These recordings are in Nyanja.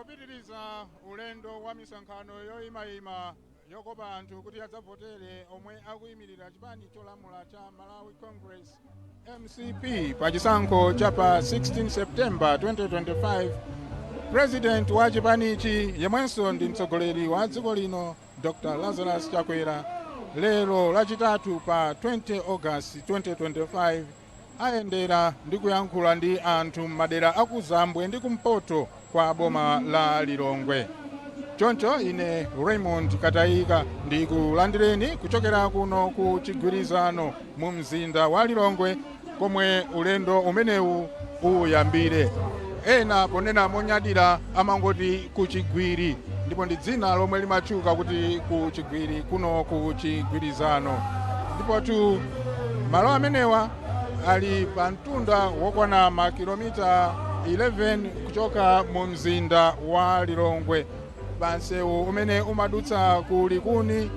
Popitiriza ulendo wa misonkhano yoyimayima yokopa anthu kuti adzavotere omwe akuyimirira chipani cholamula cha Malawi Congress, MCP, pa chisankho cha pa 16 September 2025, President wa chipanichi yemwenso ndi mtsogoleri wa dziko lino, Dr Lazarus Chakwera, lero Lachitatu pa 20 August 2025 ayendera ndi kuyankhula ndi anthu m'madera akuzambwe ndi kumpoto kwa boma la Lilongwe. Choncho ine Raymond Katayika ndikulandireni kuchokera kuno ku Chigwirizano mu mzinda wa Lilongwe, komwe ulendo umenewu uyambire. Ena ponena monyadira amangoti ku Chigwiri, ndipo ndi dzina lomwe limatchuka kuti ku Chigwiri kuno ku Chigwirizano. Ndipotu malo amenewa ali pa mtunda wokwana makilomita 11 kuchoka mu mzinda wa Lilongwe, pa msewu umene umadutsa ku Likuni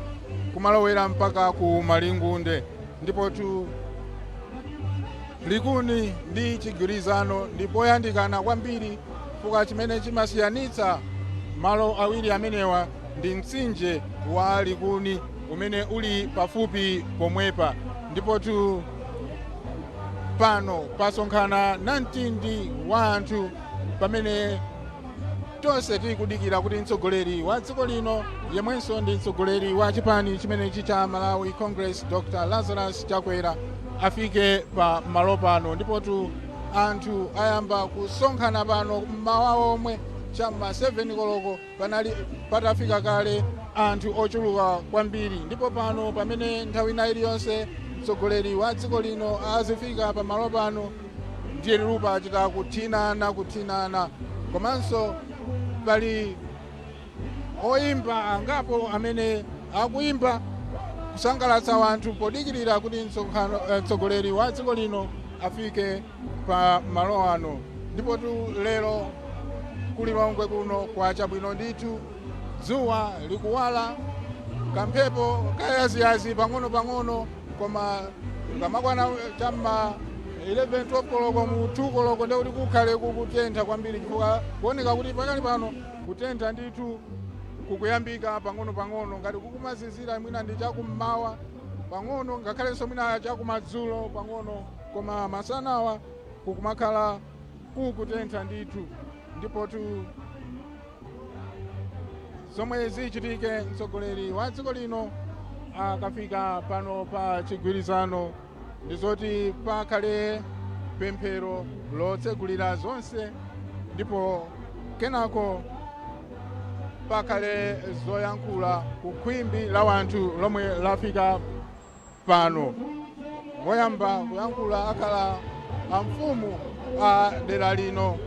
kumalowera mpaka ku Malingunde. Ndipotu Likuni ndi Chigwirizano ndi poyandikana kwambiri, chifukwa chimene chimasiyanitsa malo awiri amenewa ndi mtsinje wa Likuni umene uli pafupi pomwepa. Ndipotu pano pasonkhana namtindi wa anthu pamene tonse tikudikira kuti mtsogoleri wa dziko lino yemwenso ndi mtsogoleri wa chipani chimenechi cha Malawi Congress, Dr Lazarus Chakwera, afike pa malo pano. Ndipotu anthu ayamba kusonkhana pano mmawa omwe, cham'ma 7 koloko panali patafika kale anthu ochuluka kwambiri. Ndipo pano pamene nthawi ina iliyonse mtsogoleri wa dziko lino azifika pa malo pano, ndiye lupa achita kuthinana kuthinana. Komanso pali oyimba angapo amene akuyimba kusangalatsa wanthu podikirira kuti mtsogoleri wa dziko lino afike pa malo ano. Ndipotu lero kulilongwe kuno kwachabwino ndithu, dzuwa likuwala, kamphepo kayaziyazi pang'ono-pang'ono, koma kamakwana cham'ma 11 12 koloko, mu 2 koloko ndekuti kukhale kukutentha kwambiri, chifukwa kuoneka kuti pakali pano kutentha ndithu kukuyambika pang'ono-pang'ono. Ngati kukumazizira mwina ndi chakummawa pang'ono, ngakhalenso mwina chakumadzulo pang'ono, koma masanawa kukumakhala kukutentha ndithu. Ndipotu zomwe zichitike mtsogoleri wa dziko lino akafika pano pa Chigwirizano ndi zoti pakhale pemphero lotsegulira zonse, ndipo kenako pakhale zoyankhula ku khwimbi la wanthu lomwe lafika pano. Woyamba kuyankhula akhala amfumu a dera lino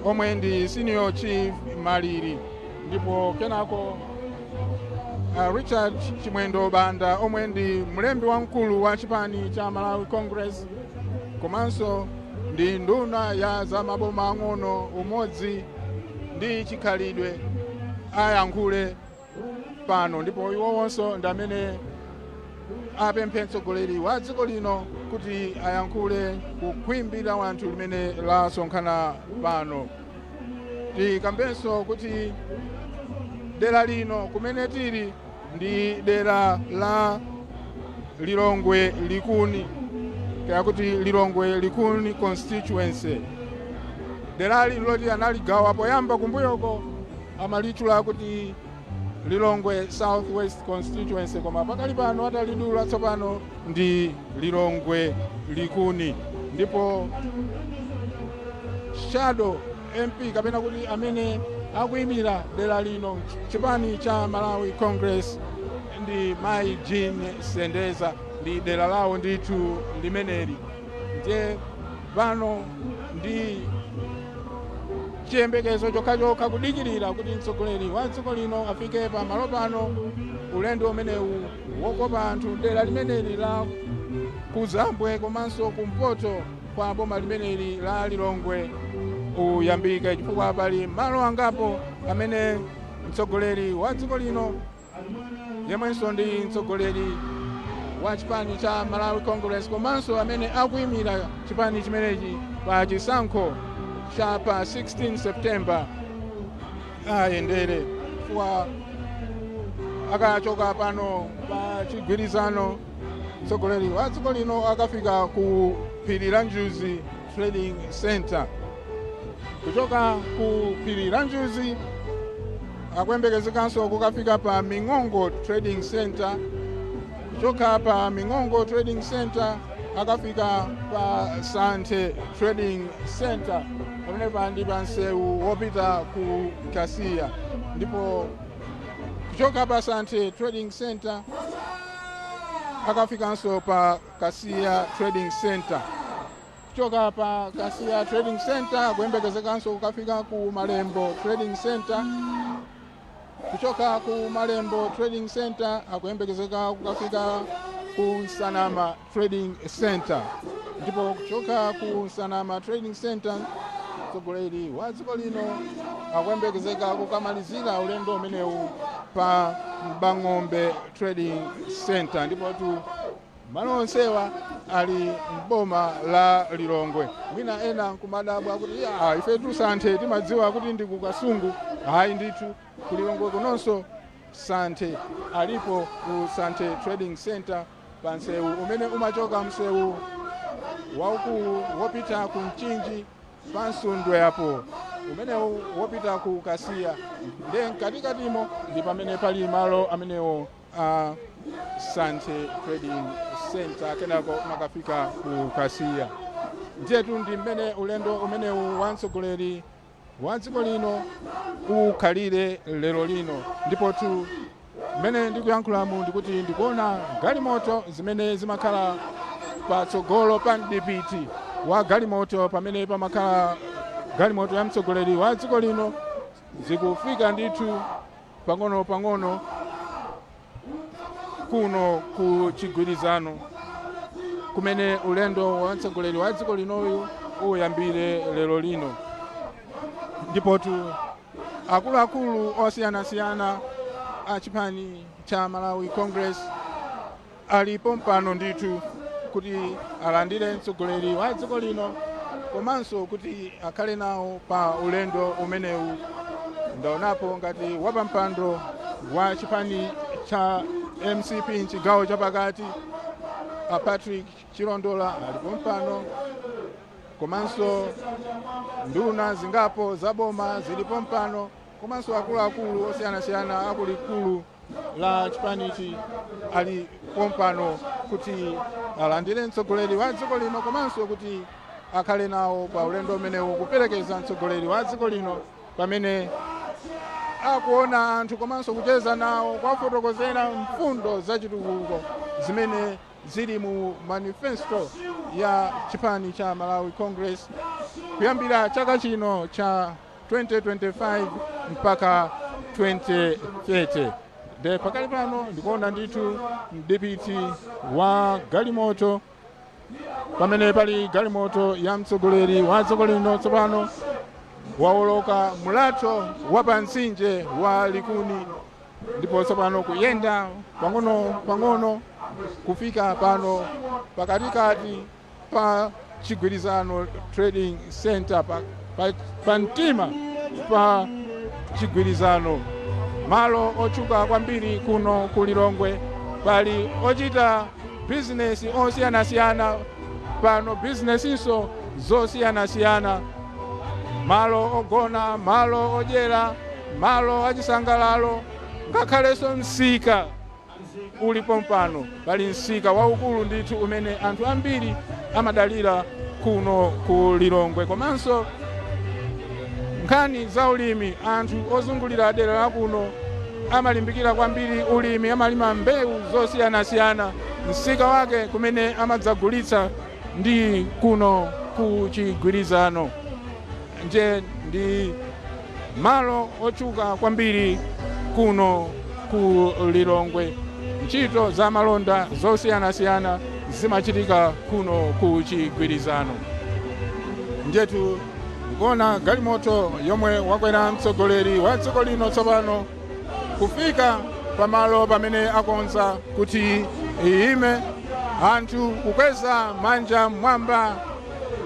omwe ndi Senior Chief Maliri, ndipo kenako Richard Chimwendo Banda omwe ndi mlembi wamkulu wa chipani cha Malawi Congress komanso ndi nduna ya zamaboma ang'ono, umodzi ndi chikhalidwe ayankhule pano. Ndipo iwowonso ndi amene apemphe mtsogoleri wa dziko lino kuti ayankhule ku khwimbi la wanthu limene lasonkhana pano. Tikambenso kuti dera lino kumene tili ndi dera la Lilongwe Likuni, kaya kuti Lilongwe Likuni Constituency. Derali loti analigawa poyamba kumbuyoko amalitchula kuti Lilongwe South West Constituency, koma pakali pano atalidula tsopano ndi Lilongwe Likuni. Ndipo shadow MP, kapena kuti amene akuyimira dera lino chipani cha Malawi Congress, ndi Mayi Jean Sendeza, ndi dera lawo ndithu limeneli. Ndiye pano ndi chiyembekezo chokhachokha kudikirira kuti mtsogoleri wa dziko lino afike pa malo pano, ulendo umenewu wokopa anthu dera limeneli la kuzambwe komanso kumpoto kwa boma limeneli la Lilongwe uyambike, chifukwa pali malo angapo amene mtsogoleri wa dziko lino yemwenso ndi mtsogoleri wa chipani cha Malawi Congress komanso amene akuyimira chipani chimenechi pa chisankho cha pa 16 September Ayendere chifukwa akachoka pano pa Chigwirizano, mtsogoleri wa dziko lino akafika ku Phiri la Njuzi Trading Center. Kuchoka ku Phiri la Njuzi akuyembekezekanso kukafika pa Ming'ongo Trading Center. Kuchoka pa Ming'ongo Trading Center akafika pa Santhe Trading Center, pamenepa ndi pa msewu wopita ku Kasiya. Ndipo kuchoka pa Santhe Trading Center akafikanso pa Kasiya Trading Center. Kuchoka pa Kasiya Trading Center kuyembekezekanso kukafika ku Malembo Trading Center. Kuchoka ku Malembo Trading Center akuyembekezeka kukafika ku Nsanama Trading Center. Ndipo kuchoka ku Nsanama Trading Center, mtsogoleri wa dziko lino akuyembekezeka kukamalizira ulendo umenewu pa Mbang'ombe Trading Center. Ndipo tu malo onsewa ali mboma la Lilongwe. Mwina ena nkumadabwa kuti, "Ya, ife Santhe timadziwa kuti ndi ku Kasungu." Hayi ndithu, ku Lilongwe kunonso Santhe alipo, ku Santhe Trading Center, pa msewu umene umachoka msewu waukulu wopita ku Mchinji, pa Nsundwe apo, umenewu wopita ku Kasiya. Nde mkatikatimo ndi pamene pali malo amenewo a Santhe Trading Center, kenako makafika ku Kasiya. Ndiyetu ndi mmene ulendo umenewu wa mtsogoleri wa dziko lino ukhalire lero lino. Ndipo tu mmene ndikuyankhulamu, ndikuti ndikuona galimoto zimene zimakhala patsogolo pa mdipiti wa galimoto, pamene pamakhala galimoto ya mtsogoleri wa dziko lino, zikufika ndithu pang'ono pang'ono kuno ku Chigwirizano, kumene ulendo wa mtsogoleri wa dziko linoyu uyambire lero lino. Ndipotu akuluakulu osiyanasiyana a chipani cha Malawi Congress alipo mpano ndithu kuti alandire mtsogoleri wa dziko lino komanso kuti akhale nawo pa ulendo umenewu. Ndaonapo ngati wapampando wa chipani cha MCP mchigawo chapakati, a Patrick Chilondola, alipo mpano, komanso nduna zingapo za boma zilipo mpano, komanso akuluakulu osiyanasiyana akulikulu la chipanichi ali pompano kuti alandire mtsogoleri wa dziko lino komanso kuti akhale nawo pa ulendo umenewu, kuperekeza mtsogoleri wa dziko lino pamene akuona anthu komanso kucheza nawo, kuwafotokozera mfundo zachitukuko zimene zili mu manifesto ya chipani cha Malawi Congress kuyambira chaka chino cha 2025 mpaka 2030. De pakali pano ndikuona ndithu mdipiti wa galimoto pamene pali galimoto ya mtsogoleri wa dziko lino, tsopano wawoloka mulatho wa pamtsinje wa Likuni, ndipo tsopano kuyenda pang'ono pang'ono kufika pano pakatikati pa Chigwirizano Trading Center, pa mtima pa Chigwirizano, malo otchuka kwambiri kuno ku Lilongwe. Pali ochita bizinesi osiyanasiyana pano, bizinesinso zosiyanasiyana, malo ogona, malo odyera, malo achisangalalo, ngakhalenso msika ulipo mpano. Pali msika waukulu ndithu umene anthu ambiri amadalira kuno ku Lilongwe. Komanso nkhani za ulimi, anthu ozungulira dera la kuno amalimbikira kwambiri ulimi, amalima mbewu zosiyanasiyana. Msika wake kumene amadzagulitsa ndi kuno ku Chigwirizano. Nje ndi malo otchuka kwambiri kuno ku Lilongwe. Ntchito za malonda zosiyanasiyana zimachitika kuno ku Chigwirizano. Njetu ndikuona galimoto yomwe wakwera mtsogoleri wa dziko lino tsopano kufika pamalo pamene akonza kuti iyime, anthu kukweza manja mmwamba,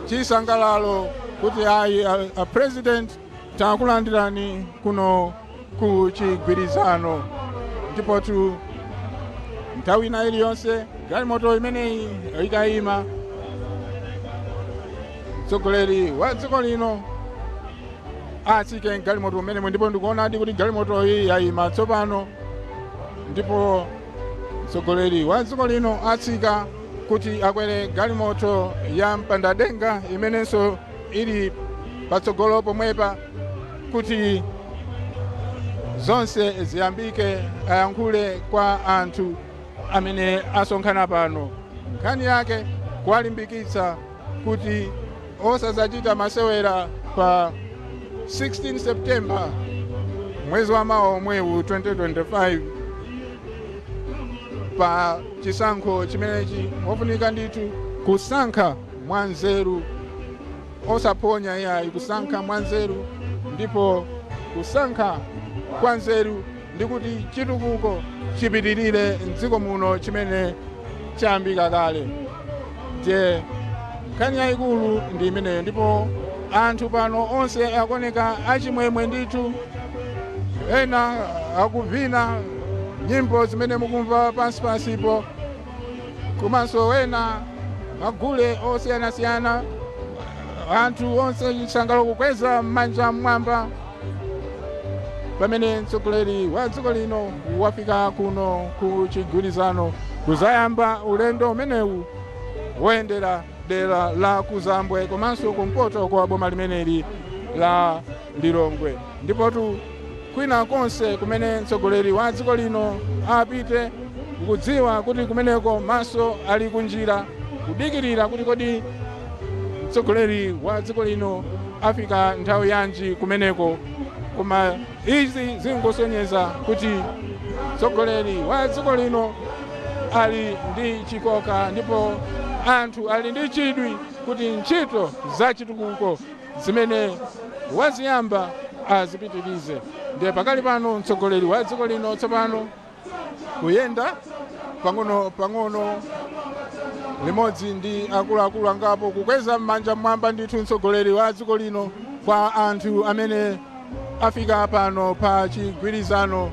chisangalalo kuti ayi, a president Takulandirani kuno ku Chigwirizano. Ndipotu nthawi ina iliyonse galimoto imeneyi ikayima, mtsogoleri wa dziko lino atsike galimoto umenemo. Ndipo ndikuonadi kuti galimoto iyi yayima tsopano, ndipo mtsogoleri wa dziko lino atsika kuti akwere galimoto ya mpandadenga imenenso ili patsogolo pomwepa, kuti zonse ziyambike, ayankhule kwa anthu amene asonkhana pano. Nkhani yake kuwalimbikitsa kuti osazachita masewera pa 16 September, mwezi wa mawa omwewu 2025, pa chisankho chimenechi. Ofunika ndithu kusankha mwanzeru, osaphonya iyayi, kusankha mwanzeru. Ndipo kusankha kwa nzeru ndi kuti chitukuko chipitirire mdziko muno chimene chayambika kale. Ndiye nkhani yayikulu ndi imeneyo. Ndipo anthu pano onse akuoneka achimwemwe ndithu, ena akuvina nyimbo zimene mukumva pansi pansipo, komanso ena magule osiyanasiyana. Anthu onse chisangalalo, kukweza m'manja mmwamba pamene mtsogoleri wa dziko lino wafika kuno ku Chigwirizano kuzayamba ulendo umenewu woyendera dera la kuzambwe komanso kumpoto kwa boma limeneli la Lilongwe. Ndipotu kwina konse kumene mtsogoleri wa dziko lino apite, kukudziwa kuti kumeneko maso ali kunjira kudikirira kuti kodi mtsogoleri wa dziko lino afika nthawi yanji kumeneko. Koma izi zingosonyeza kuti mtsogoleri wa dziko lino ali ndi chikoka, ndipo anthu ali ndi chidwi kuti ntchito za chitukuko zimene waziyamba azipitirize. Ndiye pakali pano mtsogoleri wa dziko lino tsopano kuyenda pang'ono pang'ono limodzi ndi akuluakulu angapo, kukweza m'manja mmwamba ndithu mtsogoleri wa dziko lino kwa anthu amene afika pano pa Chigwirizano,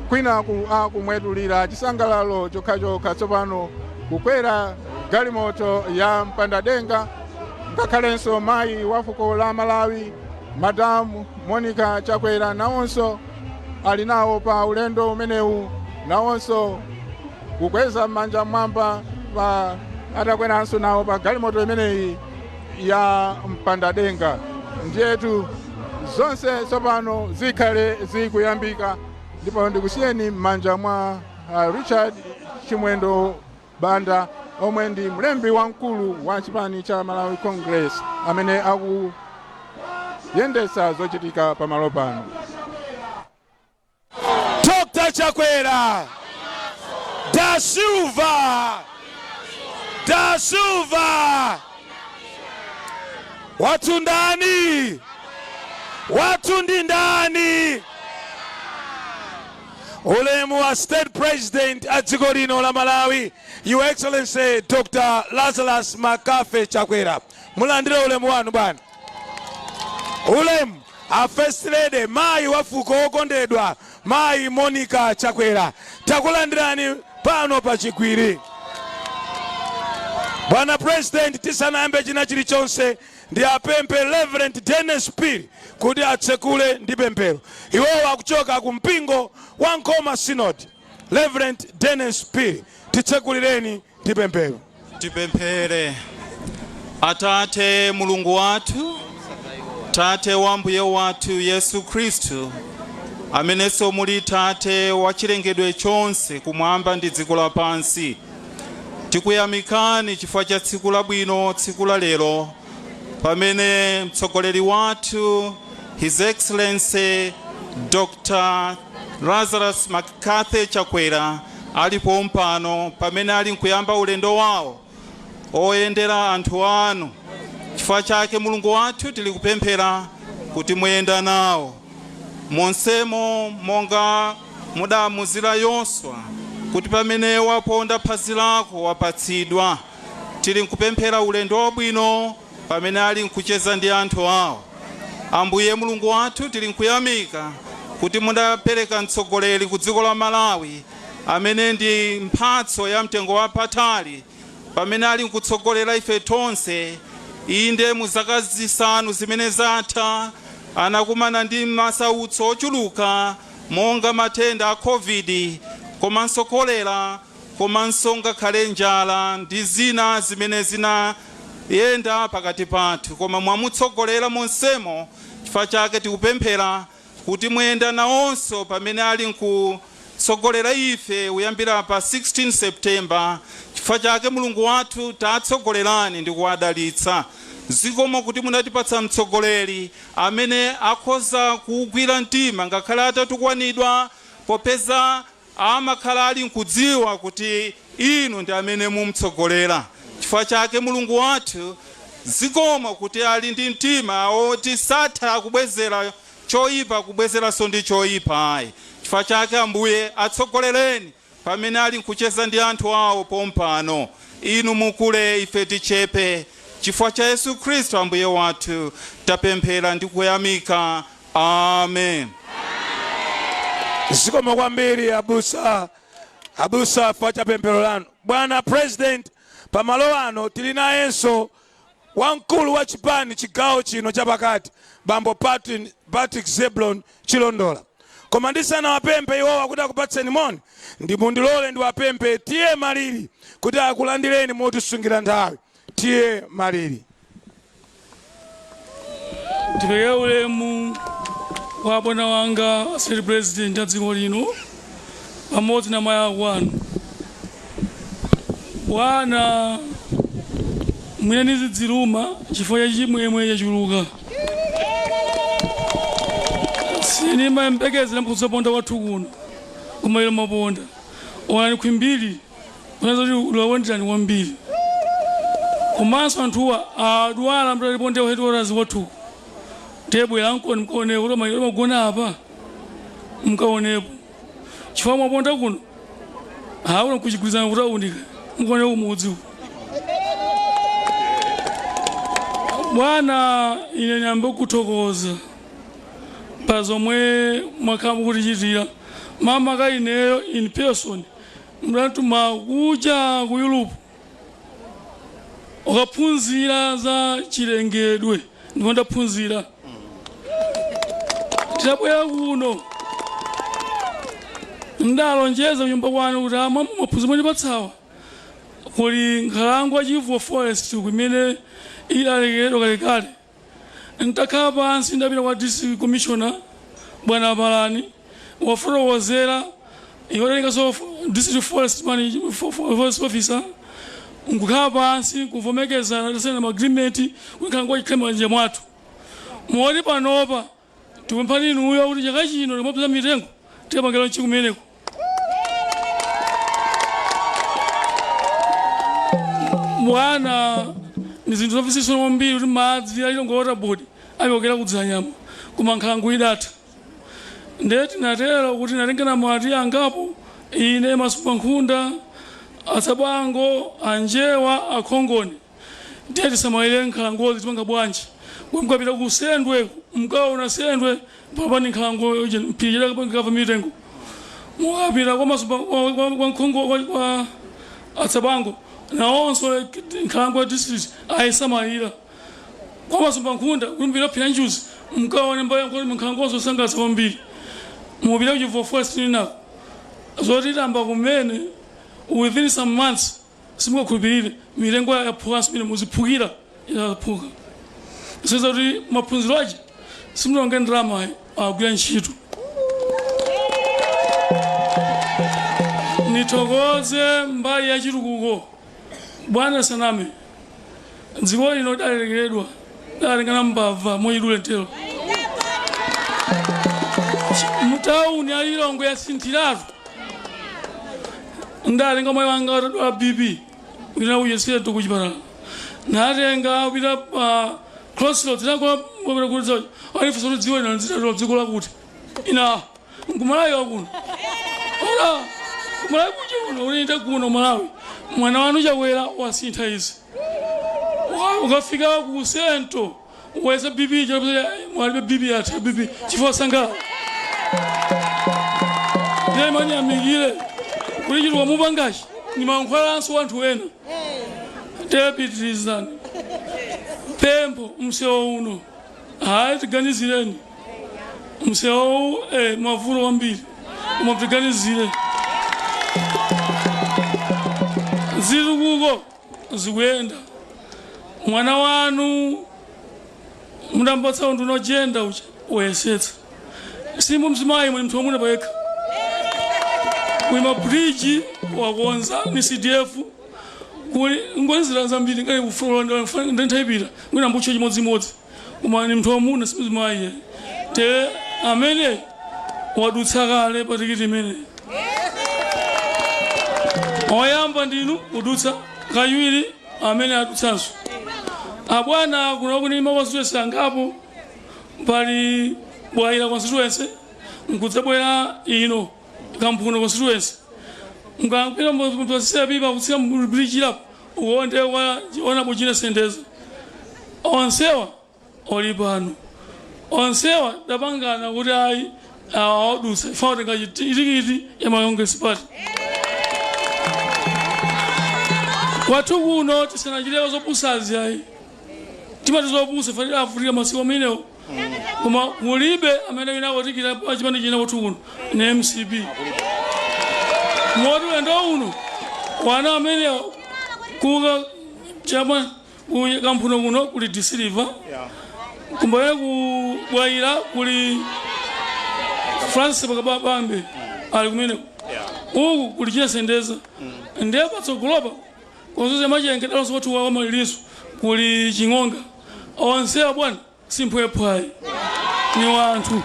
kwinaku akumwetulira chisangalalo chokhachokha. Tsopano kukwera galimoto ya mpandadenga, ngakhalenso mayi wa fuko la Malawi, Madamu Monica Chakwera, nawonso ali nawo pa ulendo umenewu, nawonso kukweza m'manja mmwamba pa atakweranso nawo pa galimoto imeneyi ya mpandadenga. Ndiyetu zonse tsopano zikhale zikuyambika, ndipo ndikusiyeni m'manja mwa Richard Chimwendo Banda, omwe ndi mlembi wamkulu wa chipani cha Malawi Congress, amene akuyendetsa zochitika pamalo pano. Dr. Chakwera, Da Silva, Da Silva, wathu ndani? Wathu ndi ndani? Ulemu wa State President a dziko lino la Malawi, Your Excellency Dr. Lazarus Makafe Chakwera, mulandire ulemu wanu bwana. Ulemu a First Lady, mayi wa fuko wokondedwa, Mayi Monica Chakwera, takulandirani pano pa Chigwiri. Bwana President, tisanayambe china chilichonse, ndi apemphe Reverend Dennis Phiri kuti atsekule ndi pemphero. Iwowo akuchoka ku mpingo wa Nkhoma Synod. Reverend Dennis Phiri, titsekulireni ndi pemphero. Tipemphere. Atate Mulungu wathu, Tate wa Mbuye wathu Yesu Khristu, amenenso muli Tate wa chilengedwe chonse kumwamba ndi dziko lapansi, tikuyamikani chifukwa cha tsiku labwino, tsiku la lero, pamene mtsogoleri wathu, His Excellency Dr. Lazarus McCarthy Chakwera, alipo mpano pamene ali nkuyamba ulendo wawo oyendera anthu anu. Chifukwa chake, Mulungu wathu, tili kupemphera kuti muyenda nawo monsemo, monga mudamuzira Yoswa kuti pamene waponda phazi lako wapatsidwa. Tili nkupemphera ulendo wabwino pamene ali nkucheza ndi anthu awo. Ambuye Mulungu wathu, tili nkuyamika kuti mudapereka mtsogoleri ku dziko la Malawi amene ndi mphatso ya mtengo wapatali pamene ali nkutsogolera ife tonse. Inde, mu zaka 5 zimene zatha anakumana ndi masautso ochuluka monga matenda a COVID komanso kolera komanso ngakhale njala ndi zina zimene zinayenda pakati pathu, koma mwamutsogolera monsemo. Chifukwa chake tikupemphera kuti muyenda nawonso pamene ali nkutsogolera ife kuyambira pa 16 September. Chifukwa chake, Mulungu wathu, tatsogolerani ndi kuwadalitsa. Zikomo kuti munatipatsa mtsogoleri amene akhoza kuugwira mtima ngakhale atatukwanidwa, popeza amakhala ali nkudziwa kuti inu ndi amene mumtsogolera. Chifukwa chake, Mulungu wathu, zikomo kuti ali ndi mtima woti satha kubwezera choyipa kubwezeranso ndi choyipa ayi. Chifukwa chake, Ambuye, atsogolereni pamene ali nkucheza ndi anthu awo pompano. Inu mukule, ife tichepe. Chifukwa cha Yesu Khristu Ambuye wathu tapemphera ndi kuyamika. Amen. Zikomo kwambiri, abusa, abusa, chifukwa cha pemphero lanu. Bwana President, pamalo ano tili nayenso wamkulu wa chipani chigawo chino chapakati, Bambo Patrick Zebron Chilondola. Koma ndisanawapemphe iwowa kuti akupatseni moni, ndimundilole ndiwapemphe Tiye Malili kuti akulandireni motisungira nthawi. Tiye Malili. Ndipereke ulemu kwa bwana wanga State President a dziko lino pamodzi na mayi akwanu. Bwana, mwina nizidziluma chifukwa cha chimwemwe chachuluka. Sinimayembekezera mkudzaponda kwathu kuno, koma ilo maponda onani khwimbiri kunazoti ulawonderani kwambiri. Komanso anthuwa adwala mtaliponde headquarters kwathuku, tebwera nkoni mkaoneko kuti magona apa mkaonepo, chifukwa mwaponda kuno hauna kuchigwirizana kuti aunika mukaoneko kumudzi. Bwana, ine nyambe kuthokoza pa zomwe mwakhala mukutichitira. Mama kaineyo in person mdatuma kuja ku Europe ukaphunzira za chilengedwe, ndipo ndaphunzira. Titabwera kuno ndalonjeza kunyumba kwanu kuti amwe maphunziro mwandipatsawa, kuli nkhalango ya Chivuwa Forest kumene idalekeredwa kalekale. Ntakhala pansi, ndapita kwa District Commissioner, Bwana Palani, wafotokozera iwotengaso district forest manager, forest officer, nkukhala pansi kuvomekezana, tasaina agreement kuti nkhalango ikhale m'manja mwathu. Moti panopa tikupemphani inuyo kuti chaka chino timapeza mitengo tikapangira nchi kumeneko. Bwana, ni zinthu zomvetsa kwambiri kuti madzi a Lilongwe Water Board achokera kudzanyama, koma nkhalango idatha. Ndiye tinatero kuti natengana mati angapo, ine, Masupa Nkhunda, Atsabango, Anjewa, Akhongoni, ndiye tisamalire nkhalangozi. Tipanga bwanji kuti mukapita ku Sendwe mkaona Sendwe papani nkhalango mphiri chakava mitengo, mukapita kwa Masupa, kwa Nkhongo, kwa Atsabango, nawonso nkhalango ya district ayisamalira. Kwa Masumba Nkhunda kulimbira phira njuzi, mkaone mbaya kuti nkhalangonso sangalatsa kwambiri. Mupita ku Chivuwa Forest ninako zoti tamba kumene, within some months simungakhulupirire, mitengo yaphukanso imene muziphukira yaphuka. Seza kuti maphunziro aja simunalonge ndalama, agwira ntchito. Nithokoze mbali ya chitukuko. Bwana saname, dziko lino lidalekeredwa, lidalengana mbava moyidule ntero. Mutawuni ya Lilongwe yasinthiratu. Ndatenga moyo wanga atadwala BP kupita kuchesera kuchipatala, natenga kupita pa Crossroads alifusa kuti dziko lino nzitatola dziko lakuti ina nkumalawi wakuno ora kumalawi kuja kuno ulinde kuno Malawi. Mwana wanu Chakwera wasintha izi. Ukafika ku sento wese BP. Mwalibe BP, atha BP chifukwa sangalala. Ndiye manyamikire kuti chitukuko mupangachi ni mankhwalanso wanthu ena. Tepitirizani pempho, msewu uno hayi, tiganizireni msewu mavuto kwambiri, koma tiganizire. Zitukuko zikuyenda. Mwana wanu mudambotsa undu nojenda ucha uyesetsa simbu mzimayi muli mnthu wamuna payekha, kuli mabridge wakonza ni CDF, kuli ngwezera zambiri ngati ndenthaipita ngwina mbucho chimodzimodzi, koma ni mnthu wamuna, simzimayi te amene wadutsa kale patikiti imene oyamba ndinu kudutsa kachiwiri amene adutsanso abwana. Kuno kuni ma constituency angapo, pali Bwaila constituency, nkudzabwera ino Kamphuno constituency, mkakwira mpasisa pipa kutsika bridge lapo ukonde kwa onapo chine sendeza. Onsewa oli pano, onsewa tapangana kuti ayi, awadutsa ifa kutenga tikiti ya Malawi Congress Party. Kwathu kuno tisanachiteko zopusazi ayi, timati zopusa fanira avutika masiku amenewo, koma kulibe amene winako tikiti chipani china kwathu kuno ni MCP. Moti ulendo uno wana amene kuka chama ku Kamphuno kuno kuli Disiliva, kumbale ku Bwaila kuli Francis Pakabambe ali kumeneko, uku kuli Chinesendeza, ndiye patsogolopa konzoze machenke dalonso kwathu wa maliliso kuli Ching'onga. Onsewa bwana simphwephwayi, ni wanthu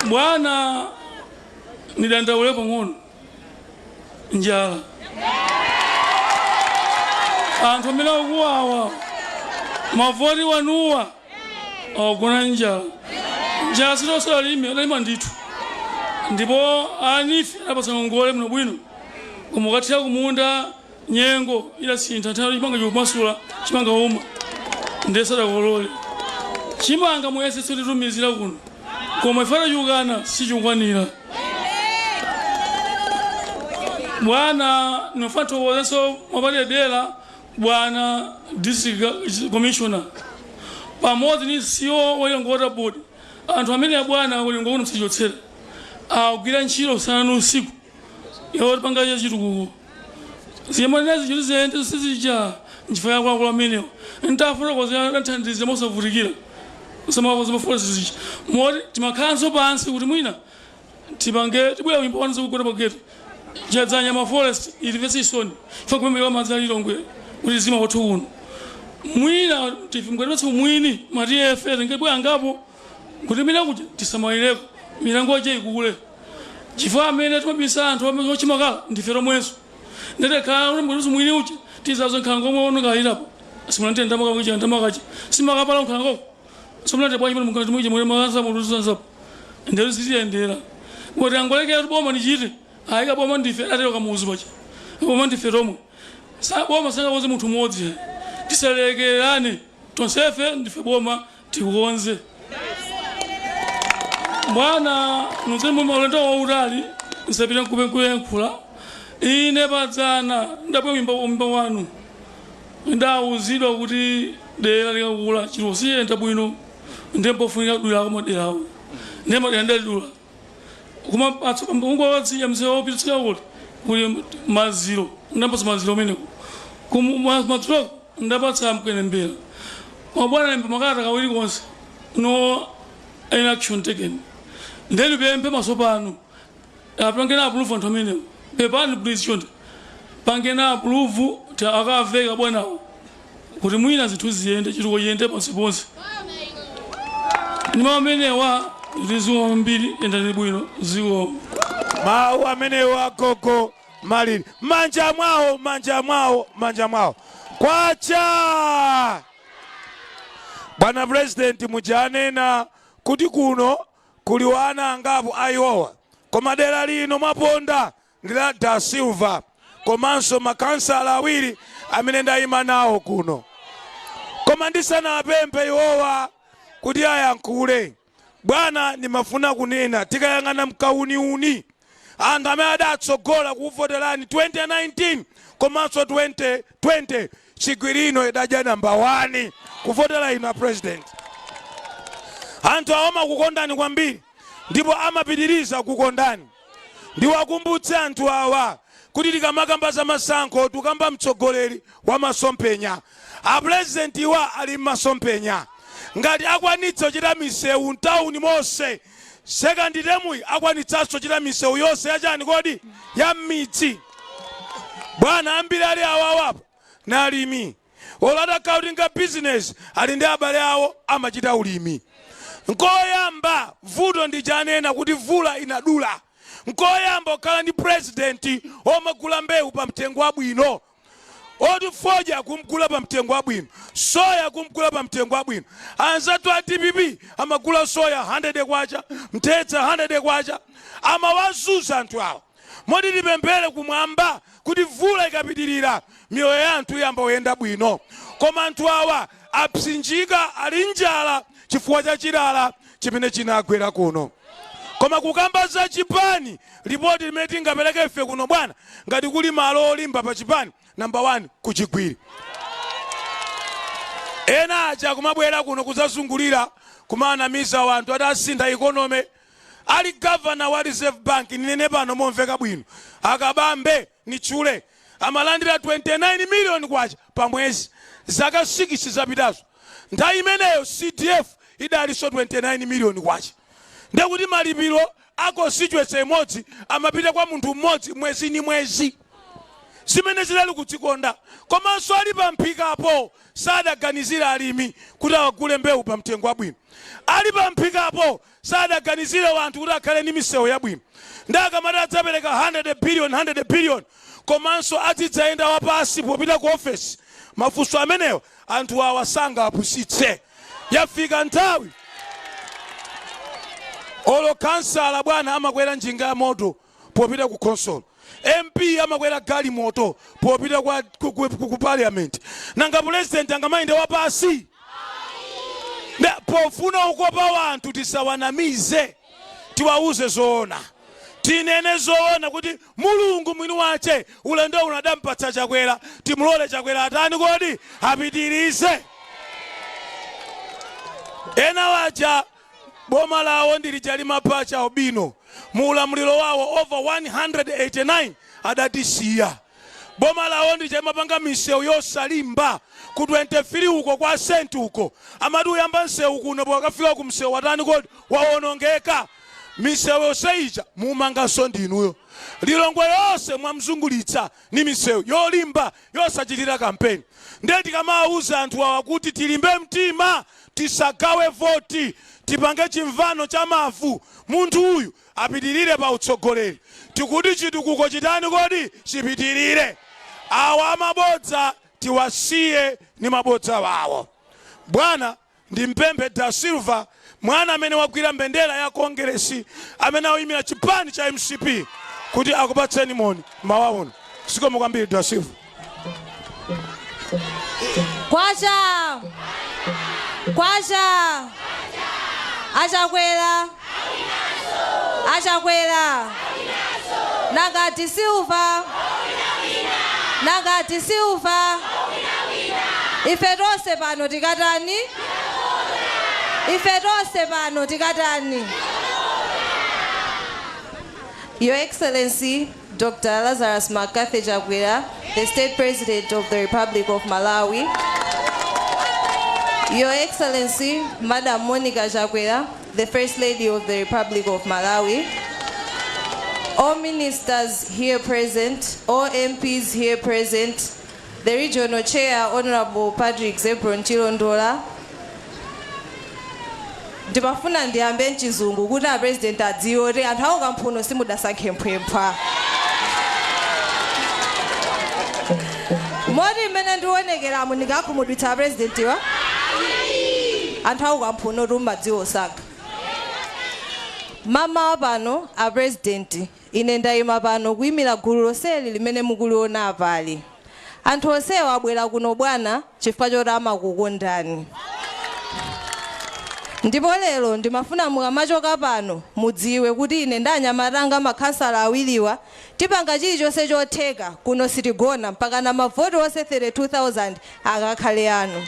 bwana. Nidandaule pang'ono njala, anthu amene akuwawa mavoti wanuwa awagona njala. Njala sitosola lime, adalima ndithu, ndipo anife adapasa ngongole muno bwino, koma ukathira kumunda nyengo idasintha, nthawi chimanga chikumasula, chimanga uma, ndiye sadakolole chimanga. Muyesetse titumizira kuno, koma ife tachukana, sichikwanira bwana. Nofuna thokozenso mwapadedera bwana district commissioner pamodzi ni CEO wa Lilongwe Water Board. Anthu amene bwana Lilongwe kuno msichotsera agwira ntchito usana ndi usiku iwo tipanga chitukuko ziyemanezi chiti ziyende sizija nchifukwa yakuluakulu amenewo. Ntafotokozera nthandize mosavutikira zamaforest zija, moti timakhalanso pansi kuti mwina tipange tibwera kunyumba kwanu zikugona pageto Chadzanyama forest ilimvetse isoni ife kumemeka madzi a Lilongwe kuti zima kwathu kuno. Mwina tifimukatipatsa umwini mati efe tingebwera ngapo kuti mina kuja tisamalireko milango ije ikule, chifukwa amene timabisa anthu amene ochimakala ndife tomwenso. Ndete khala kuti mukatiso mwini uja tizazo nkhalango omwe onokayirapo simunatenda ndamakakuja ndamakacha simakapala nkhalangoko somunate bwanji pano mukati muje mwe makansa mutusansapo ndero zitiyendera kuti angolekera kuti boma nichite ayika boma ndife, atero Kamuzu pacha, boma ndife tomwe. Sa boma sangakonze munthu mmodzi, tisalekerane, tonsefe ndife boma, tikukonze bwana. Nudze ulendo wautali, nsapite nkuyankhula. Ine padzana ndabwe wimba wanu, ndawuzidwa kuti dera likakula chilo siyenda bwino, ndiye mpofunika kudulako maderawo, ndiye madera ndalidula. Koma ungowatsiya msewu wopititsira kuti kuli maziro, ndapatsa maziro umeneko, madzulo ndapatsa Mkwenembera. Koma bwana lemba makalata kawiri konse, no any action taken. Ndeni pemphe maso pano apangena approve anthu amenewo. Pepani, please, chonde pangena approve ti akaveka bwanawo kuti mwina zinthu ziyende, chitukuko chiyende ponseponse. Ndima amenewa ndiziko mbiri, yendani bwino, ziko. Mawu amenewo agogo Malili, manja mwawo, manja mwawo, manja mwawo. Kwacha bwana president, mujanena kuti kuno kuli wana angapo ayiwowa, koma dera lino mwaponda ndi la Da Silva komanso makansala awiri amene ndayima nawo kuno. Koma ndisanapemphe iwowa kuti ayankhule, bwana, ndimafuna kunena, tikayang'ana mkauniuni, anthu amene adatsogola kuvoterani 2019 komanso 2020, Chigwirino idadya namba 1 kuvotera inu a President. Anthu awo amakukondani kwambiri ndipo amapitiriza kukondani. Ndiwakumbutse anthu awa kuti tikamakamba za masankho, tikamba mtsogoleri wa masomphenya. Apurezidenti iwa ali mmasomphenya. Ngati akwanitsa kuchita misewu mtawuni monse, second term akwanitsanso kuchita misewu yonse yachani kodi? Ya m'midzi. Bwana, ambiri ali awawapo nalimi, olo atakhala kuti nga business, ali ndi abale awo amachita ulimi. Nkoyamba vuto ndichanena kuti mvula inadula. Nkoyamba kukhala ndi president omagula mbewu pa mtengo wabwino, oti fodya kumgula pa mtengo wabwino, soya kumgula pa mtengo wabwino. Anzathu a DPP amagula soya 100 kwacha, mtedza 100 kwacha, amawazunza anthu awa. Moti tipemphere kumwamba kuti mvula ikapitirira, miyoyo ya anthu iyamba kuyenda bwino. Koma anthu awa apsinjika, ali njala chifukwa cha chilala chimene chinagwera kuno. Koma kukamba za chipani, ripoti limene tingapereke ife kuno, bwana, ngati kuli malo olimba pa chipani, namba 1 kuChigwiri. Ena aja kumabwera kuno kudzazungulira, kumanamiza wanthu ati asintha economy. Ali gavana wa Reserve Bank, ninene pano momveka bwino, akabambe nitchule, amalandira 29 million kwacha pa mwezi zaka 6 zapitazo. Nthawi imeneyo CDF idalinso 29 million kwacha, ndekuti malipiro a constituency imodzi amapita kwa munthu mmodzi mwezi ni mwezi. Zimene zidali kudzikonda. Komanso ali pa mphikapo sadaganizire alimi kuti awagule mbewu pa mtengo wabwino. Ali pa mphikapo sadaganizire wanthu kuti akhale ndi misewu yabwino. Ndi akamati adzapereka 100 billion, 100 billion, komanso azidzayenda wapasi popita ku ofesi, mafunso amenewo anthu awa sangapusitse. Yafika nthawi olo kansala, bwana, amakwera njinga ya moto popita ku council, MP amakwera galimoto popita ku parliament, nanga president angamayende wapasi? Pofuna ukopa wanthu, tisawanamize, tiwauze zoona, tinene zoona kuti Mulungu mwini wache ulendo uno adampatsa Chakwera. Timulole Chakwera atani kodi? Apitirize. Ena waja boma lawo ndilija limapacha albino, mu ulamuliro wawo over 189 adatisiya. Boma lawo ndilija limapanga misewu yosalimba ku 23 uko kwa senti uko, amati uyamba msewu kuno, pokafika ku msewu watani kodi? Wawonongeka. Misewu yonse ija mumanganso ndinuyo. Lilongwe yonse mwamzungulitsa ni misewu yolimba yosachitira kampeni. Ndiye tikamawuza anthu awa kuti tilimbe mtima, tisagawe voti, tipange chimvano cha mavu, munthu uyu apitirire pa utsogoleri, tikuti chitukuko chitani kodi? Chipitirire. Awa amabodza tiwasiye ni mabodza wawo. Bwana, ndimpemphe Da Silva, mwana amene wagwira mbendera ya Kongeresi, amene awuyimira chipani cha MCP, kuti akupatseni moni mawa uno. Zikomo kwambiri, Da Silva. Kwacha! Kwacha! Achakwera! Achakwera! Nangati Silva! Nangati Silva! Ife tonse pano tikatani? Ife tonse pano tikatani? Your Excellency, Dr. Lazarus McCarthy Chakwera, the State President of the Republic of Malawi. Your Excellency, Madam Monica Chakwera, the First Lady of the Republic of Malawi. All ministers here present, all MPs here present, the Regional Chair, Honorable Patrick Zebron Chilondola. Ndimafuna ndiyambe mchizungu kuti a President adziwe kuti anthu awo kamphuno simudasankhe mphwemphwa. Moti mmene ndionekeramu, ndingakhumudwitsa a President wa anthu awo kamphuno tumadziwa osankha. Mamawa pano, a President, ine ndayima pano kuyimira gulu lonseli limene mukuliona apali. Anthu onsewa abwera kuno bwana chifukwa choti amakukondani. Ndipo lero ndimafuna mukamachoka pano mudziwe kuti ine ndi anyamata anga makhansala awiriwa tipanga chilichonse chotheka kuno sitigona mpakana mavoti onse 32,000 akakhale anu.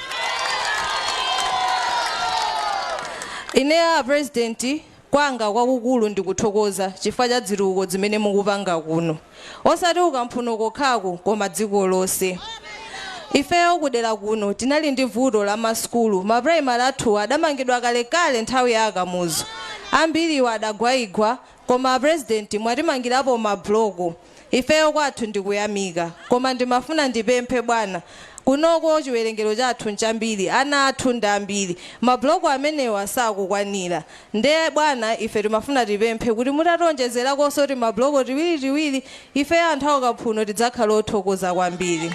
Ineyo a president kwanga kwakukulu ndikuthokoza chifukwa cha zitukuko zimene mukupanga kuno. Osati ku Kamphuno kokhako koma dziko lonse. Ifeyo kudera kuno tinali ndi vuto la masukulu. Ma primary athuwa adamangidwa kalekale nthawi ya a Kamuzu. Ambiriwa adagwaigwa koma a president mwatimangirapo ma block. Ifeyo kwathu ndikuyamika. Koma ndimafuna ndipemphe bwana, kunoko chiwerengero chathu nchambiri, ana athu ndi ambiri. Ma block amenewa sakukwanira. Nde bwana ife timafuna tipemphe kuti mutationjezerakonso tima block tiwiritiwiri, ifeyo anthu a ku Kamphuno tidzakhala othokoza kwambiri.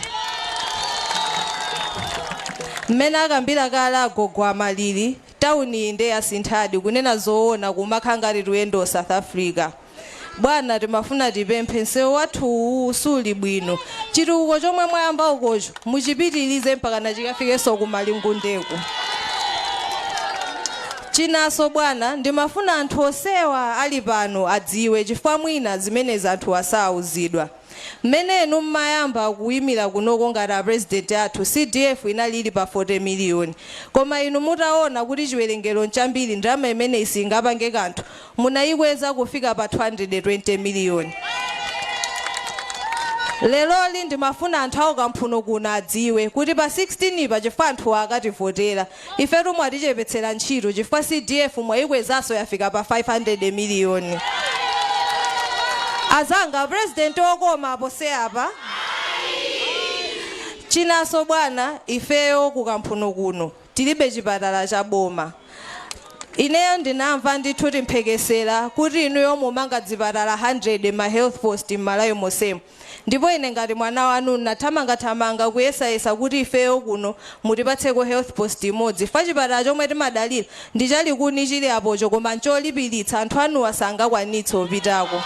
Mmene akambira kale agogo a Malili, tawuniyi nde yasinthadi kunena zoona kumakhala ngati tikuyenda South Africa. Bwana timafuna tipemphe msewu wathu uwu suli bwino. Chitukuko chomwe mwayamba ukocho muchipitilize mpakana chikafikenso ku Malingundeko. Chinanso bwana ndimafuna anthu onsewa ali pano adziwe chifukwa mwina zimenezi anthuwa sauzidwa. Mmene inu mmayamba kuimira kunoko ngati a president athu CDF inali ili pa 40 million koma inu mutaona kuti chiwerengero nchambiri ndalama imeneyi siingapange kanthu munayikweza kufika pa 220 million. Leroli ndimafuna anthu aku Kamphuno kuno adziwe kuti pa 16 pa chifukwa anthuwa akativotera ifetu mwatichepetsera ntchito chifukwa CDF mwayikwezanso yafika pa 500 million. Azanga president okoma apose apa? Chinanso bwana ifeyo ku Kamphuno kuno tilibe chipatala cha boma. Ineyo ndinamva ndithu timphekesera kuti inuyo mumanga dzipatala 100 ma health post m'Malawi monsemu. Ndipo ine ngati mwana wanu ndinathamangathamanga kuyesayesa kuti ifeyo kuno mutipatseko health post imodzi chifukwa chipatala chomwe timadalira ndi cha Likuni chili apocho koma ncholipilitsa anthu anuwa sangakwanitse kupitako.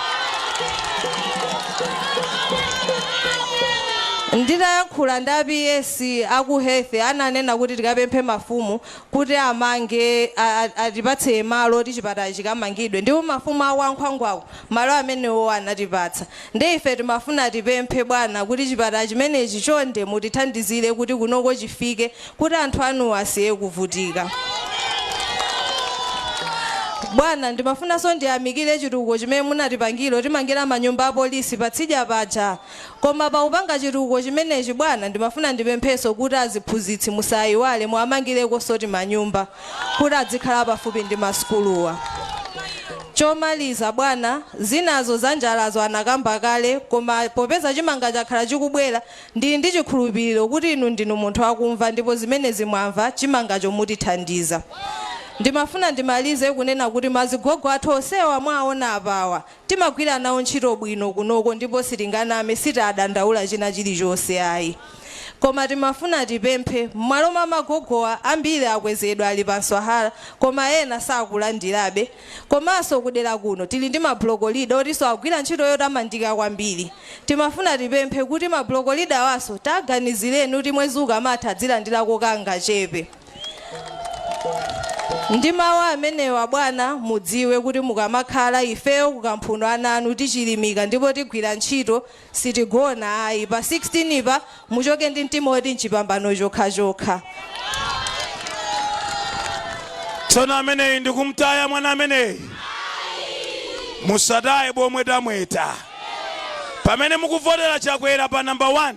Nditayankhula ndi a PS aku health ananena kuti tikapemphe mafumu kuti amange atipatse malo oti chipatala chikamangidwe ndipo mafumu a kwa Nkhwangwako malo amenewo anatipatsa. Nde ife timafuna tipemphe bwana kuti chipatala chimenechi chonde mutithandizire kuti kunoko chifike kuti anthu anuwa asiye kuvutika. Bwana ndimafunanso ndiyamikire chitukuko chimene munatipangira potimangira manyumba a polisi patsidya paja. Koma pakupanga chitukuko chimenechi bwana ndimafuna ndipemphenso kuti aziphunzitsi musayiwale muwamangirekonso timanyumba kuti adzikhala pafupi ndi masukuluwa. Chomaliza bwana, zinazo za njalazo anakamba kale koma popeza chimanga chakhala chikubwera ndili ndi chikhulupiliro kuti inu ndinu munthu wakumva ndipo zimenezi mwamva chimangacho mutithandiza. Ndimafuna ndimalize kunena kuti mazigogo athu onsewa mwaona apawa Timagwira nawo ntchito bwino kunoko ndipo sitinganame sitadandaula china chilichonse ayi. Koma timafuna tipemphe, mmalo mwa magogowa ambiri akwezedwa ali pa mswahara koma ena sakulandirabe. Komanso kudera kuno tili ndi ma block leader otinso akugwira ntchito yotamandika kwambiri. Timafuna tipemphe kuti ma block leader wanso taganizireni kuti mwezi ukamatha adzilandirako kangachepe. Ndi mawu amenewa bwana mudziwe kuti mukamakhala ifeyo ku Kamphuno ana anu tichilimika ndipo tigwira ntchito sitigona ayi pa 16 pa muchoke ndi mtima oti nchipambano chokhachokha. Tsono ameneyi ndikumtaya mwana ameneyi? Musataye bomwetamweta. Pamene mukuvotera Chakwera pa number 1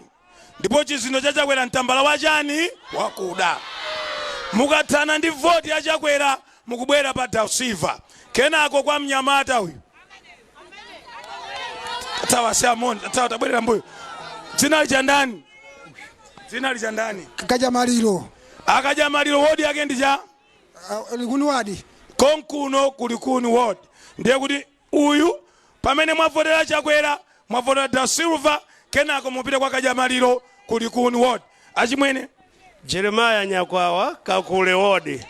Ndipo chizindo cha Chakwera mtambala wa chani? Wakuda. Mukathana ndi voti ya Chakwera mukubwera pa Da Silva. Kenako kwa mnyamata uyu. Tsawa si amoni, tsawa tabwerera mbuyo. Dzina lija ndani? Dzina lija ndani? Kajamaliro. Akajamaliro wodi yake ndi cha? Likuni ward. Konkuno ku Likuni ward. Ndiye kuti Uyu pamene mwavotera Chakwera mwavotera Da Silva kenako mupite kwa Kajamaliro ku Likuni ward. Achimwene. Jeremiah Nyakwawa Kakule ward.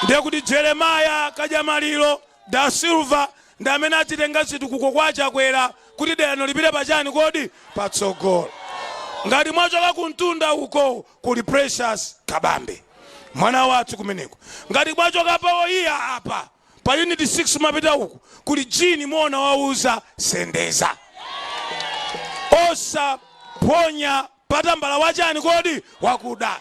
Ndiye kuti Jeremiah, Kajamaliro, Da Silva ndi amene adzitenga zitukuko kwa Chakwera kuti derano lipite pa chani kodi? Patsogolo. Ngati mwachoka kumtunda uko, kuli Precious Kabambe, mwana wathu kumeneko. Ngati mwachoka pawoiya apa pa Unit 6, mapita uku, kuli Jini Mona wauza Sendeza. Osaponya patambala wachani kodi wakuda,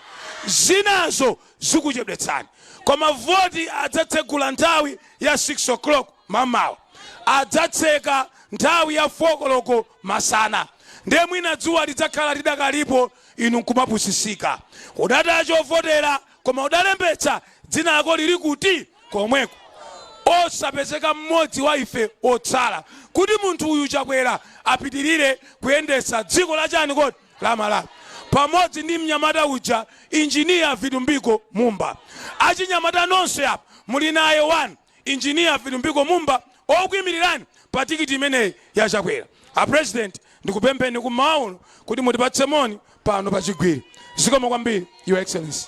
zinazo zikuchedwetsani. Koma voti adzatsegula nthawi ya 6 o'clock mamawa, adzatseka nthawi ya 4 koloko masana. Ndiye mwina dzuwa lidzakhala lidakalipo, inu nkumapusisika. Udataya chovotera, koma udalembetsa, dzina lako lili kuti? Komweko. Osapezeka mmodzi wa ife otsala, kuti munthu uyu Chakwera apitirire kuyendetsa dziko la chani kodi? La Malawi, pamodzi ndi mnyamata uja, Injiniya Vitumbiko Mumba. Achinyamata nonse apa muli naye 1 Injiniya Vitumbiko Mumba okuyimirirani pa tikiti imeneyi ya Chakwera. A President, ndikupempheni kummawa uno kuti mutipatse moni pano pa Chigwiri. Zikomo kwambiri, Your Excellency.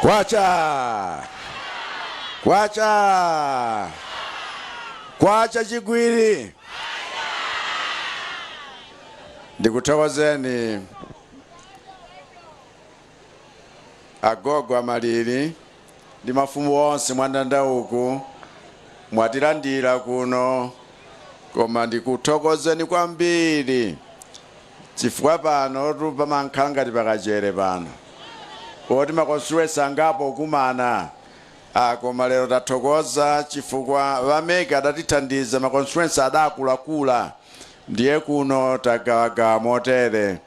Kwacha, kwacha, kwacha, Chigwiri! Ndikuthokozeni agogo amalili ndi mafumu onse mwandanda uku, mwatilandira kuno. Koma ndikuthokozeni kwambiri chifukwa pano pamakhala ngati pakachere pano poti ma constituency angapo kumana. Ah, koma lero tathokoza chifukwa va MEC adatithandiza, ma constituency adakulakula, ndiye kuno tagawagawa motere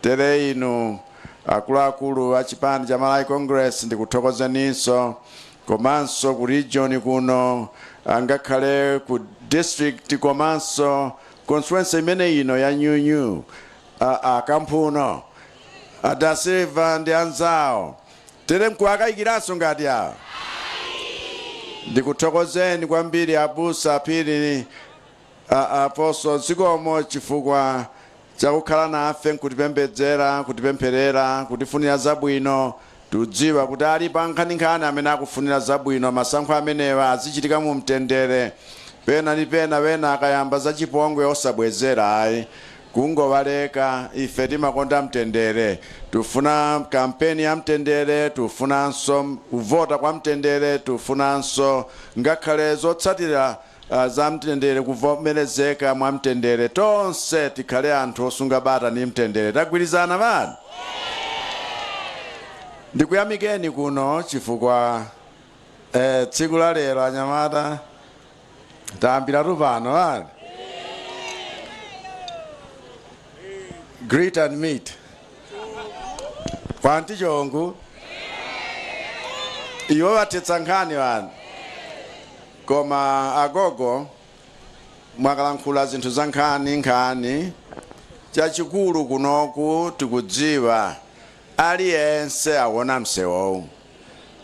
tere. Inu akuluakulu a chipani cha Malawi Congress, ndikuthokozeninso, komanso ku region kuno, angakhale ku district, komanso constituency imene ino ya Nyunyu, akamphuno a Da Silva ndi anzawo, tere mkuwakayikiranso ngati awa. Ndikuthokozeni kwambiri abusa Phiri, aposo, zikomo chifukwa chakukhala nafe nkutipembedzera, kutipempherera, kutifunira zabwino. Tudziwa kuti alipo ankhaninkhani amene akufunira zabwino, masankho amenewa azichitika mu mtendere. Pena ndi pena wena akayamba zachipongwe, osabwezera ayi, kungowaleka. Ife timakonda mtendere, tufuna kampeni ya mtendere, tufunanso kuvota kwa mtendere, tufunanso ngakhale zotsatira za mtendere kuvomerezeka mwa mtendere. Tonse tikhale anthu osunga bata ndi mtendere. Tagwirizana bani? Ndikuyamikeni kuno chifukwa tsiku la lero anyamata tayambiratu pano bani, greet and meet kwanti chongu iwo bathetsa nkhani bani. Koma agogo mwakalankhula zinthu za nkhani nkhani. Chachikulu kunoku tikudziwa aliyense awona msewowu,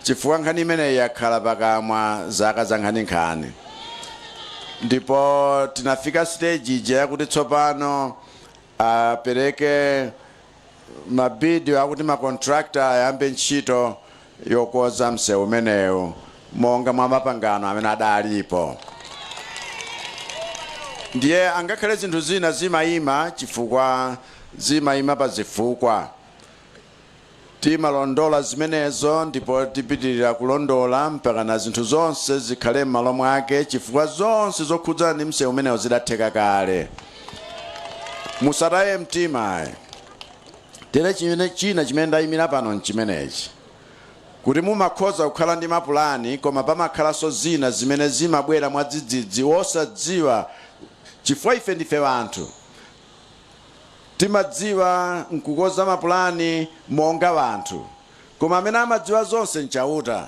chifukwa nkhani imeneyi yakhala pakamwa zaka za nkhaninkhani, ndipo tinafika stage ija yakuti tsopano apereke ma bid akuti ma contractor ayambe ntchito yokonza msewu umenewu monga mwa mapangano amene adalipo. Ndiye angakhale zinthu zina zimayima chifukwa zimayima pa zifukwa, timalondola zimenezo ndipo tipitirira kulondola mpaka na zinthu zonse zikhale m'malo mwake, chifukwa zonse zokhudzana ndi msewu umenewo zidatheka kale. Musataye mtima ayi. Tere chimene china chimene ndayimira pano nchimenechi, kuti mumakhoza kukhala ndi mapulani, koma pamakhalanso zina zimene zimabwera mwadzidzidzi wosadziwa, chifukwa ife ndife anthu, timadziwa nkukoza mapulani monga anthu, koma amene amadziwa zonse nchauta.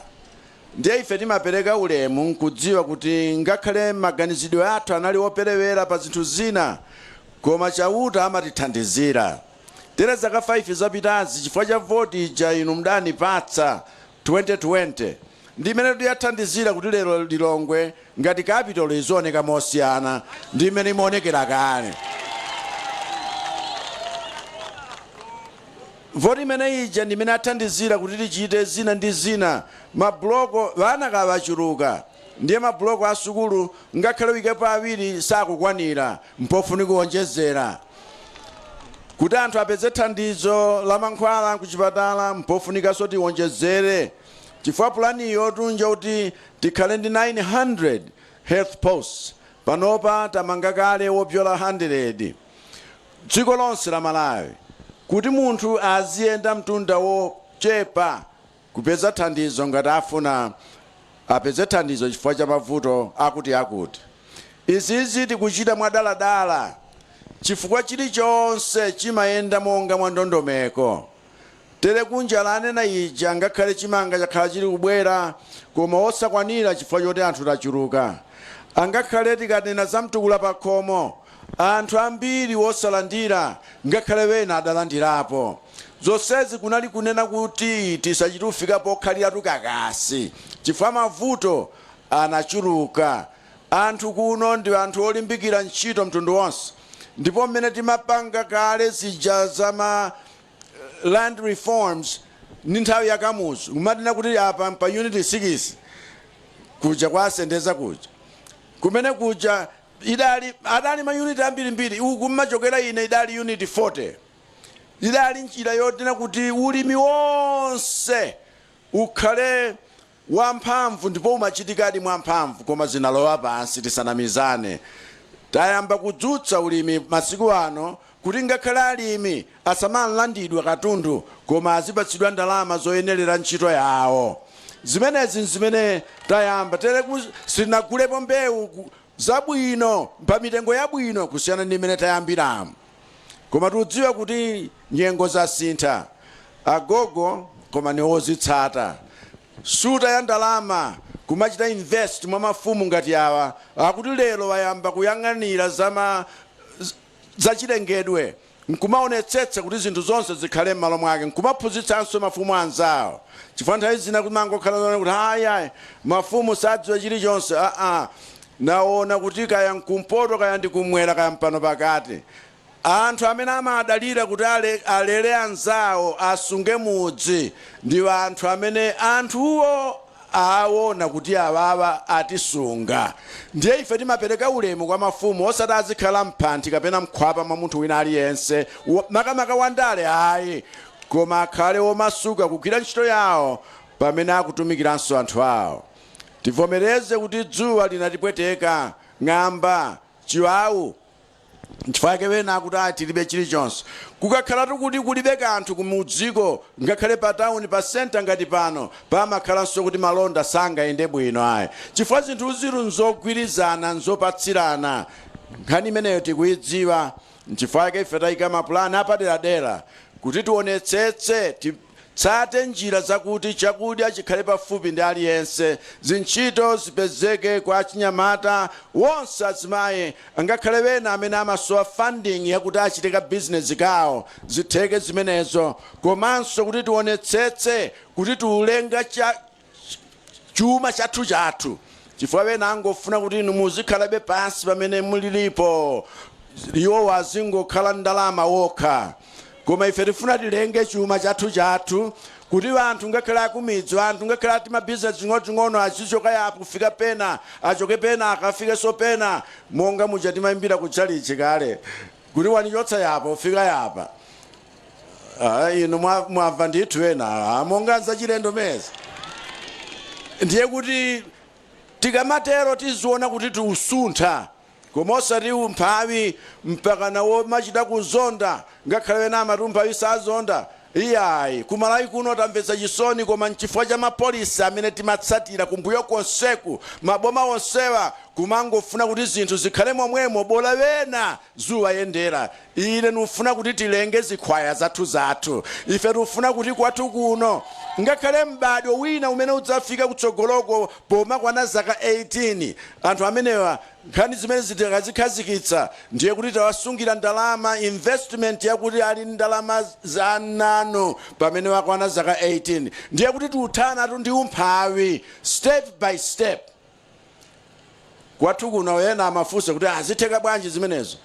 Ndiye ife timapereka ulemu nkudziwa kuti ngakhale maganizidwe athu anali operewera pa zinthu zina, koma Chauta amatithandizira. Tere zaka 5 zapitazi, chifukwa cha voti ija inu mdanipatsa 2020, ndi imene tiyathandizira kuti lero Lilongwe ngati capital izioneka mosiyana ndi imene imaonekera kale. Voti imene ija ndimene athandizira kuti tichite zina ndi zina. Mabuloko vana kavachuluka, ndiye mabuloko a sukulu ngakhale uyikepo awiri sakukwanira, mpofunika kuwonjezera. Kuti anthu apeze thandizo la mankhwala kuchipatala, mpofunikanso tiwonjezere, chifukwa pulaniyo tunja kuti tikhale ndi 900 health posts. Panopa tamanga kale wopyola 100 dziko lonse la Malawi, kuti munthu aziyenda mtunda wochepa kupeza thandizo ngati afuna apeze thandizo chifukwa cha mavuto akuti akuti. Izizi tikuchita mwadaladala chifukwa chilichonse chimayenda monga mwa ndondomeko. Tere kunjala anena ija, ngakhale chimanga chakhala chili kubwera koma osakwanira chifukwa choti anthu tachuluka. Angakhale tikanena za mtukula pa khomo, anthu ambiri wosalandira ngakhale wena adalandirapo. Zonsezi kunali kunena kuti tisachite kufika pokhalira tukakasi, chifukwa mavuto anachuluka. Anthu kuno ndi anthu olimbikira ntchito mtundu wonse, ndipo mmene timapanga kale zija zama land reforms ndi nthawi ya Kamuzu, kumanena kuti apa pa Unit 6 kuja kwasendeza kuja kumene kuja idali adali ma unit ambirimbiri. Uku mmachokera ine idali Unit 40. Idali njira yotina kuti ulimi wonse ukhale wamphamvu, ndipo umachitikadi mwamphamvu, koma zinalowa pansi, tisanamizane. Tayamba kudzutsa ulimi masiku ano kuti ngakhale alimi asamalandidwa katundu, koma azipatsidwa ndalama zoyenerera ntchito yawo. Zimenezi nzimene tayamba. Tere sitinagulepo mbewu zabwino pa mitengo yabwino kusiyana ndi imene tayambiramo, koma tikudziwa kuti nyengo zasintha, agogo, koma ni ozitsata suta ya ndalama kumachita invest mwa mafumu ngati awa, akuti lero wayamba kuyang'anira zama zachilengedwe nkumaonetsetsa kuti zinthu zonse zikhale m'malo mwake, nkumaphunzitsanso mafumu anzawo, chifukwa nthawi zina kumangokhala kuti hayi ayi, mafumu sadziwa chilichonse. Aa, naona kuti kaya nkumpoto, kaya ndi kumwera, kaya mpano pakati, anthu amene amadalira kuti alere anzawo, asunge mudzi, ndi anthu amene anthuwo aona kuti awawa atisunga. Ndiye ife timapereka ulemu kwa mafumu, osati azikhala mphanthi kapena mkhwapa mwa munthu wina aliyense, makamaka wandale ayi, koma akhale omasuka kugwira ntchito yawo pamene akutumikiranso anthu awo. Tivomereze kuti dzuwa linatipweteka, ng'amba, chiwawu, nchifukwa wena akuti ati tilibe chilichonse. Kukakhalatu kuti kulibe kanthu kumudziko, ngakhale pa tawuni, pa center ngati pano, pamakhalanso kuti malonda sangayende bwino ayi, chifukwa zinthu ziru nzogwirizana, nzopatsirana. Nkhani imeneyo tikuyidziwa, nchifukwa chake ife tayika mapulani apaderadera kuti tionetsetse, titsate njira zakuti chakudya chikhale pafupi ndi aliyense, zintchito zipezeke kwa achinyamata wonse, azimayi, ngakhale wena amene amasowa funding yakuti achite ka bizinesi kawo, zitheke zimenezo. Komanso kuti tionetsetse kuti tiulenga chuma chathu chathu, chifukwa wena angofuna kuti inu muzikhalabe pansi pamene mulilipo, iwo wazingokhala ndalama wokha. Koma ife tifuna tilenge chuma chathu chathu kuti anthu ngakhale akumidzi, anthu ngakhale ati mabizinesi ting'onoting'ono azichoka yapo kufika pena, achoke pena akafikenso pena, monga muja timayimbira kutchalichi kale kuti wanichotsa yapo fika yapa. Inu mwamva ndithu ena, monga nzachilendo meza. Ndiye kuti tikamatero tiziona kuti tiusuntha, koma osati umphawi mpaka nawo machita kuzonda. Ngakhale wena amati umphawi sazonda, iyayi. Kumalawi kuno tamvetsa chisoni, koma nchifukwa cha ma policy amene timatsatira kumbuyo konseku, maboma onsewa kumangofuna kuti zinthu zikhale momwemo, bola wena zuwayendera. Ine ndikufuna kuti tilenge zikhwaya zathu zathu. Ife tikufuna kuti kwathu kuno ngakhale m'badwo wina umene udzafika kutsogoloko pomakwana zaka 18, anthu amenewa nkhani zimene zitikazikhazikitsa, ndiye kuti tawasungira ndalama, investment yakuti ali ndalama za nanu pamene wakwana zaka 18. Ndiye kuti tiuthanatu ndi umphawi step by step. Kwathu kuno ena amafunsa kuti azitheka bwanji zimenezo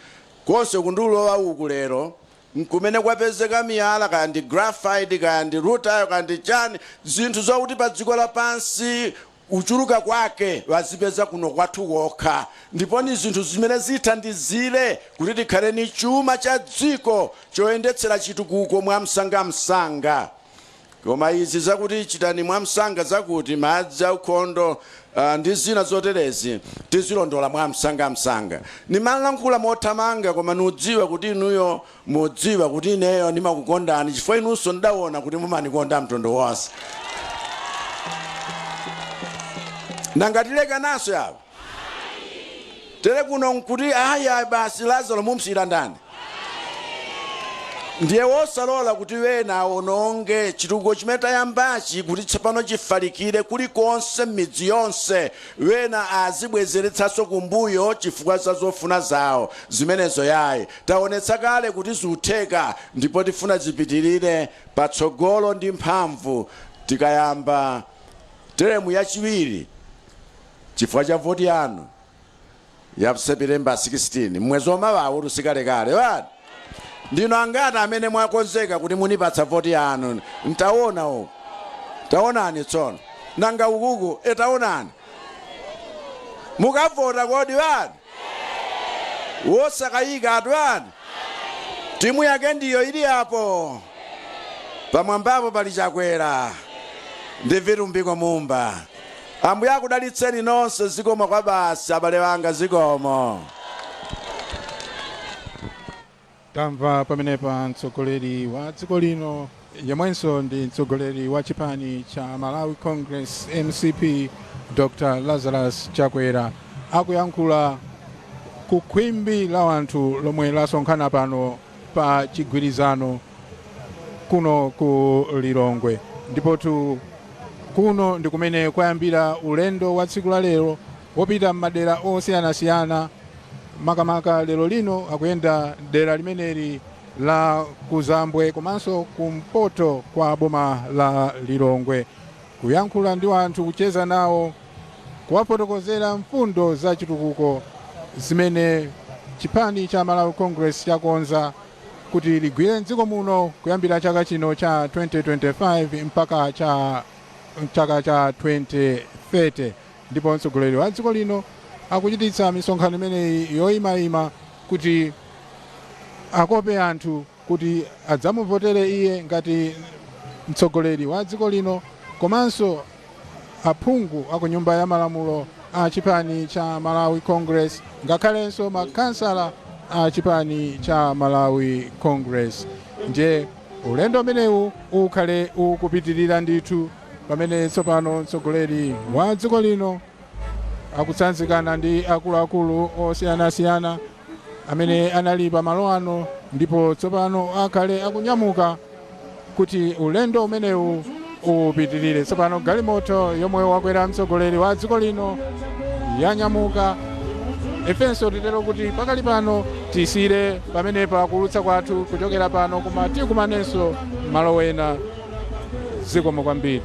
konse kundiulowa uku lero. Nkumene kwapezeka miyala, kaya ndi graphite, kaya ndi rutile, kaya ndi chani, zinthu zokuti pa dziko lapansi kuchuluka kwake wazipeza kuno kwathu kokha, ndipo ni zinthu zimene zithandizire kuti tikhale ni chuma cha dziko choyendetsera chitukuko mwamsangamsanga. Koma izi zakuti chitani mwamsanga, zakuti madzi aukhondo ndi zina zoterezi, tizilondola mwamsangamsanga. Nimalankhula mothamanga, koma nudziwa kuti inuyo mudziwa kuti ineyo ndimakukondani, chifukwa inunso ndaona kuti mumanikonda mtundu wonse. Nanga tilekanaso yapo tere kuno nkuti aya basi, Lazaro mumsiyira ndani? Ndiye wosalola kuti wena awononge chitukuko chimene tayambachi, kuti tsopano chifalikire kulikonse m'midzi yonse, wena azibwezeretsanso kumbuyo chifukwa za zofuna zawo zimenezo. Yayi, taonetsa kale kuti zikutheka, ndipo tifuna zipitirire patsogolo ndi mphamvu tikayamba teremu yachiwiri, chifukwa cha voti yanu ya September 16, mwezi wamawawu, tusikalekale. Wani ndino angati amene mwakonzeka kuti munipatsa voti yanu? Ntaona uku, taonani tsono. Nanga ukuku? Etaonani, mukavota kodi? Wani wosakayika atu? Wani timu yake ndiyo ili apo pamwambapo, pali Chakwera ndi Vitumbiko Mumba. Ambuye akudalitseni nonse. Zikomo kwa basi, abale wanga, zikomo. Tamva pamenepa mtsogoleri wa dziko lino, yemwenso ndi mtsogoleri wa chipani cha Malawi Congress, MCP, Dr Lazarus Chakwera, akuyankhula ku khwimbi la anthu lomwe lasonkhana pano pa chigwirizano kuno ku Lilongwe. Ndipotu kuno ndi kumene kwayambira ulendo wa tsiku la lero wopita m'madera osiyanasiyana. Makamaka lero lino akuyenda dera limeneli la Kuzambwe komanso kumpoto kwa boma la Lilongwe, kuyankhula ndi anthu, kucheza nawo, kuwafotokozera mfundo za chitukuko zimene chipani cha Malawi Congress chakonza kuti ligwire mdziko muno kuyambira chaka chino cha 2025 mpaka cha chaka cha 2030. Ndipo mtsogoleri wa dziko lino akuchititsa misonkhano imeneyi yoyimayima kuti akope anthu kuti adzamuvotere iye ngati mtsogoleri wa dziko lino, komanso aphungu aku Nyumba ya Malamulo a chipani cha Malawi Congress, ngakhalenso makhansala a chipani cha Malawi Congress. Ndiye ulendo umenewu ukhale ukupitirira ndithu, pamene tsopano mtsogoleri wa dziko lino akutsanzikana ndi akuluakulu osiyanasiyana amene anali pamalo ano, ndipo tsopano akhale akunyamuka kuti ulendo umenewu upitirire. Tsopano galimoto yomwe wakwera mtsogoleri wa dziko lino yanyamuka. Ifenso titero kuti pakali pano tisire pamenepa kulutsa kwathu kuchokera pano, koma tikumanenso malo wena. Zikomo kwambiri.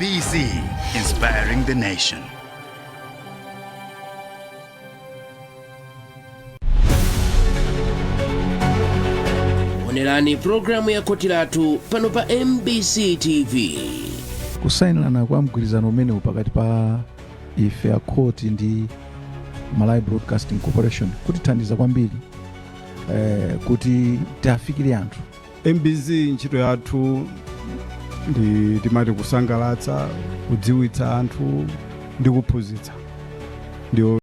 MBC, inspiring the nation. Onerani programu ya Khoti Lathu pano pa MBC TV. Kusayinirana kwa mgwirizano umenewu pakati pa ife akhoti ndi Malawi Broadcasting Corporation kutithandiza kwambiri kuti tiafikire anthu. MBC, ntchito yathu ndi timati kusangalatsa, kudziwitsa anthu ndi kuphunzitsa ndiyo.